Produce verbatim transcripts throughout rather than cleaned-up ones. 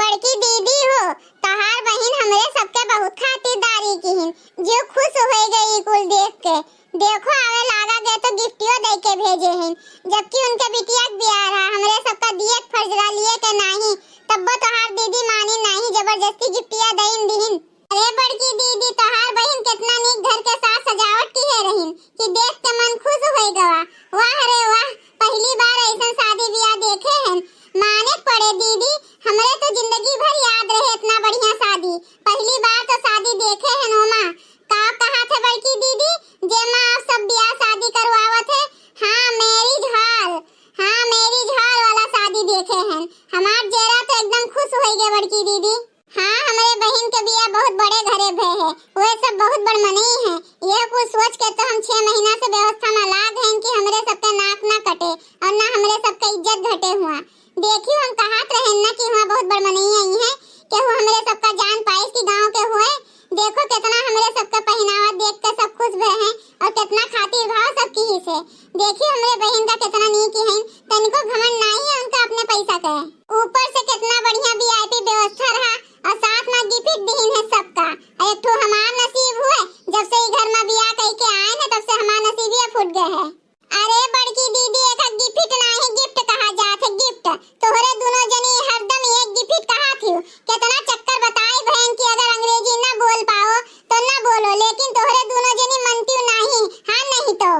बड़की दीदी हो, तोहार बहिन हमरे सबके बहुत खातिरदारी किहिन, जो खुश होइ गई कुल देख के। देखो, आवे लागा गए तो गिफ्टियो दे के भेजे हैं, जबकि उनके बिटिया के बियाह रहा, हमरे सबका दिए के फर्ज रहा, लिए के नाही, तब्बो तोहार दीदी मानी नाही, जबरदस्ती गिफ्टिया दइन दिहिन। अरे बड़की दीदी, तोहार बहिन कितना नीक घर के साज सजावट किहे रहिन कि देख के मन खुश होइ गवा। वाह रे वाह, पहली बार ऐसन शादी ब्याह देखे हैं। माने के पड़े दीदी, हमरे तो जिंदगी भर याद रहे इतना बढ़िया शादी। पहली बार तो शादी देखे हैं ओमा। का कहा थे बड़की दीदी, जेमा आप सब ब्याह शादी करवावत है? हाँ, मैरिज हॉल। हाँ, मैरिज हॉल वाला शादी देखे हैं। हमार जेरा तो एकदम खुश होइ गए बड़की दीदी। हाँ, हमरे बहिन के बियाह बहुत बड़े घरे भए है, वह सब बहुत बड़ मनई है। यह कुल सोच के तो हम छह महीना से व्यवस्था में लाग हैं कि हमरे सबके नाक ना कटे और ना हमरे सबके इज्जत घटे हुआ। देखियो, हम कहत रहेन ना कि हुआ बहुत बड़ मनई आई है, केहू हमरे सबका जान पाइस कि गांव के हुए। देखो, कितना हमरे सबका पहनावा देख के सब खुश भए हैं और कितना खातिर भाव सब किहिस है। देखियो, हमरे बहिन का कितना नीक हैं, तनिको घमंड नाही है उनका अपने पैसा के। ऊपर से कितना बढ़िया वीआईपी व्यवस्था रहा और साथ में गिफ्ट दिहिन है सबका। और एक ठो हमार नसीब हुए, जब से ई घर में बियाह कई के आए हैं, तब से हमार नसीबिया फूट गए है। अरे बड़की दीदी, एक गिफ्ट नाही, गिफ्ट कहा जात है, गिफ्ट। तोहरे दोनों जनी हरदम एक गिफ्ट कहा थी। कितना चक्कर बताई बहन कि अगर अंग्रेजी ना बोल पाओ तो ना बोलो, लेकिन तोहरे दोनों जनी मनती नाही, हाँ नहीं तो।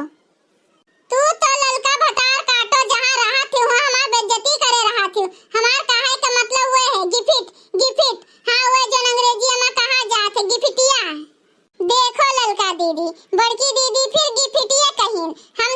तू तो ललका भतार काटो, जहाँ रहा थी वहाँ हमार बेइज्जती करे रहा थी। हमार कहे का मतलब वो है गिफ्ट, गिफ्ट। हाँ, वो जो अंग्रेजी में कहा जात है गिफ्टिया। देखो ललका दीदी, बड़की दीदी फिर गिफ्टिया कहिन। हम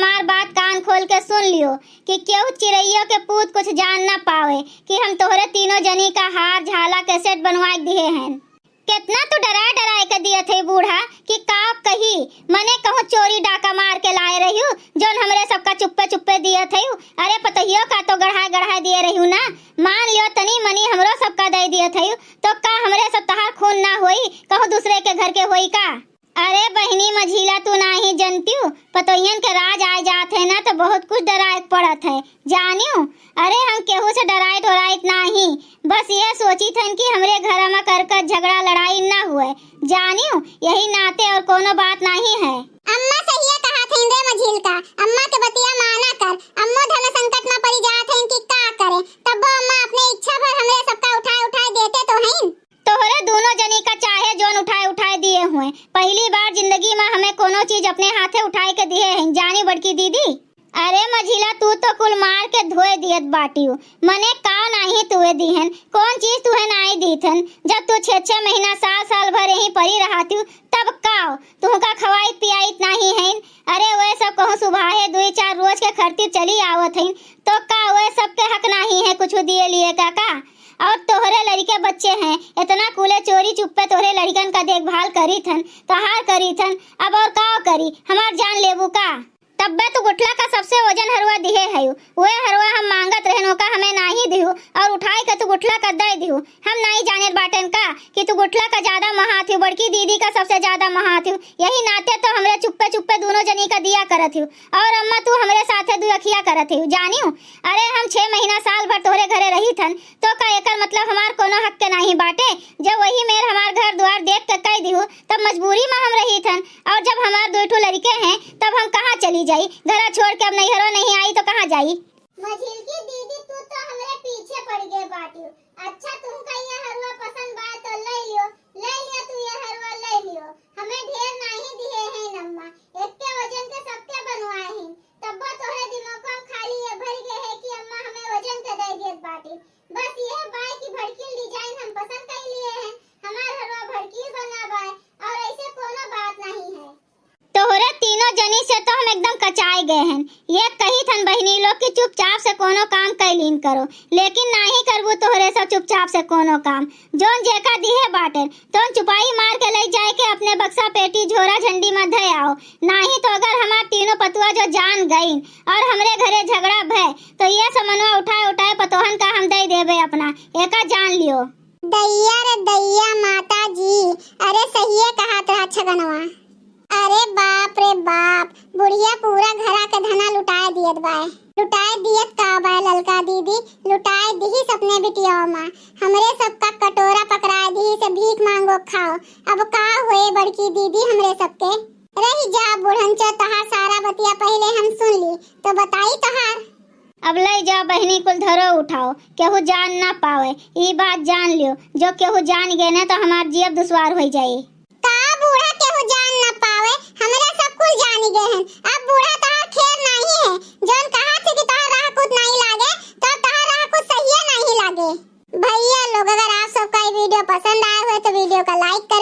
हमार बात कान खोल के सुन लियो कि केहू चिरैयो के पूत कुछ जान ना पावे कि हम तोहरे तीनों जनी का हार, झाला, कैसेट बनवा के दिहे हैं। कितना तू डराए डराए के दियत है बूढ़ा कि का कही, मने कहूँ चोरी डाका मार के लाए रहियो, जौन हमरे सबका चुप्पे चुप्पे दियत है। अरे पतोहियो का तो गढ़ाए गढ़ाए दिए रहियो ना, मान लियो तनी मनी हमरो सबका दे दियत है, तो का हमरे सब तहार खून ना होई, कहूँ दूसरे के घर के होई का? अरे बहिनी मझीला, तू नाही जनतिउ, पतोहियन के राज आए जात है ना, तो बहुत कुछ डराए के पड़त है, जानियो। अरे हम केहू से डराइत ओराइत नाही, बस ये सोचित हन कि हमरे घर में करकट झगड़ा लड़ाई ना हुए, जानियो, यही नाते और कोनो बात नाही है। अम्मा सहिए कहा थे रे मझील का, अम्मा के बतिया माना कर, अम्मो धन संकट में पड़ी जात है कि का करे, तब्बो अम्मा अपने इच्छा भर हमरे सबका उठाए उठाए देते तो हैं। तोहरे दोनों जनी का चाहे जौन उठाए उठाए दिए हुए, पहली बार जिंदगी में हमें कोनो चीज अपने हाथे उठाए के दिए हैं, जानी बड़की दीदी। अरे मझिला, तू तो कुल मार के धोए दियत बाटियो, मने का नाही तुए दिहन, कौन चीज तुहे नाही दीथन, जब तू छह छह महीना साल साल भर यहीं परी रहतियो, तब का तुहका खवाइत पियाइत नाही हैं? अरे वे सब कहूँ सुबह है दुई चार रोज के खरतिर चली आवत हैं, तो का वे सबके हक नाही है कुछ दिए लिए का, का? और तोहरे लड़के बच्चे हैं, इतना कुले चोरी चुप्पे तोहरे लड़कन का देखभाल करी थन, तोहार करी थन, अब और का करी, हमार जान लेबू का? तब्बे तू गुठला का सबसे वजन हरुआ दिहे हयू, वे हरुआ हम मांगत रहन, ओका हमें नाही दिहू, और उठाई के तू गुठला का दे दिहू। हम नाही जाने बाटेन का कि तू गुठला का ज्यादा महात हयू, बड़की दीदी का सबसे ज्यादा महात हयू, यही नाते तो हमरे चुप्पे चुप्पे दोनों जनी का दिया करत हयू, और अम्मा तू हमरे साथे दुरखिया करत हयू, जानियो। अरे हम छह महीना साल भर तोहरे घरे रही थन, तो का एकर मतलब हमार कोनो हक के नाही बाटे? जब वही मेर हमार घर द्वार देख के कह दिहू, तब मजबूरी में हम रही थन, और जब हमार दो ठो लड़के हैं, तब हम कहाँ चली जाई? घरा छोड़ के अब नैहरो नहीं आई तो कहाँ जाई? मझिलकी दीदी, तू तो हमरे पीछे पड़ गए बाटियो। अच्छा, तुमका ये हरुआ पसंद बा तो ले लियो, ले लियो तू ये हरुआ, ले लियो। हमें ढेर नाही दिहे हैं अम्मा, एक के वजन के सबके बनवाए हैं। तब्बो तोहरे दिमाग में खाली ये भर गए है कि अम्मा हमें वजन के दे दियत बाटी। बस ये बाय कि भड़कील डिजाइन हम पसंद कर लिए हैं, हमार हरुआ भड़कील बना बाय, और ऐसे कोनो बात नहीं है। तोहरे तीनों जनी से तो हम एकदम कचाए गए हैं। ये कही थन बहिनी लोग कि चुपचाप से कोनो काम कर लीन करो, लेकिन नाही करबू तोहरे सब चुपचाप से कोनो काम। जौन जेका दिहे बाटेन, तौन चुपाई मार के ले जाए के अपने बक्सा, पेटी, झोरा, झंडी में धे आओ। नाही तो अगर हमार तीनों पतुआ जो जान गईन और हमरे घरे झगड़ा भय, तो ये समनवा उठाए उठाए पतोहन का हम दे देबे अपना, एका जान लियो। दैया रे दैया माता जी, अरे सहिए कहत रहा छगनवा। अरे बाप रे बाप, बुढ़िया पूरा घरा के धना लुटाए दियत बाय। लुटाए दियत का बाय ललका दीदी, लुटाए दिहिस अपने बिटिया मा। हमरे सबका कटोरा पकड़ाए दिहिस भीख मांगो खाओ। अब का होए बड़की दीदी हमरे सबके? रही जा बुढ़नचो, तहार सारा बतिया पहिले हम सुन ली, तो बताई तहार। अब ले जा बहिनी कुल धरो उठाओ, केहू जान ना पावे, ई बात जान लियो, जो केहू जान गए ना तो हमार जियब दुश्वार हो जाई। का बूढ़ा केहू जान ना पावे, हमरा सब कुल जानी गए हैं। अब बूढ़ा तहार खेर नाही है, जौन कहा थे कि तहार राह कुछ नाही लागे, तो तहार राह कुछ सहिए नाही लागे। भैया लोग, अगर आप सबका ये वीडियो पसंद आए हुए तो वीडियो का लाइक कर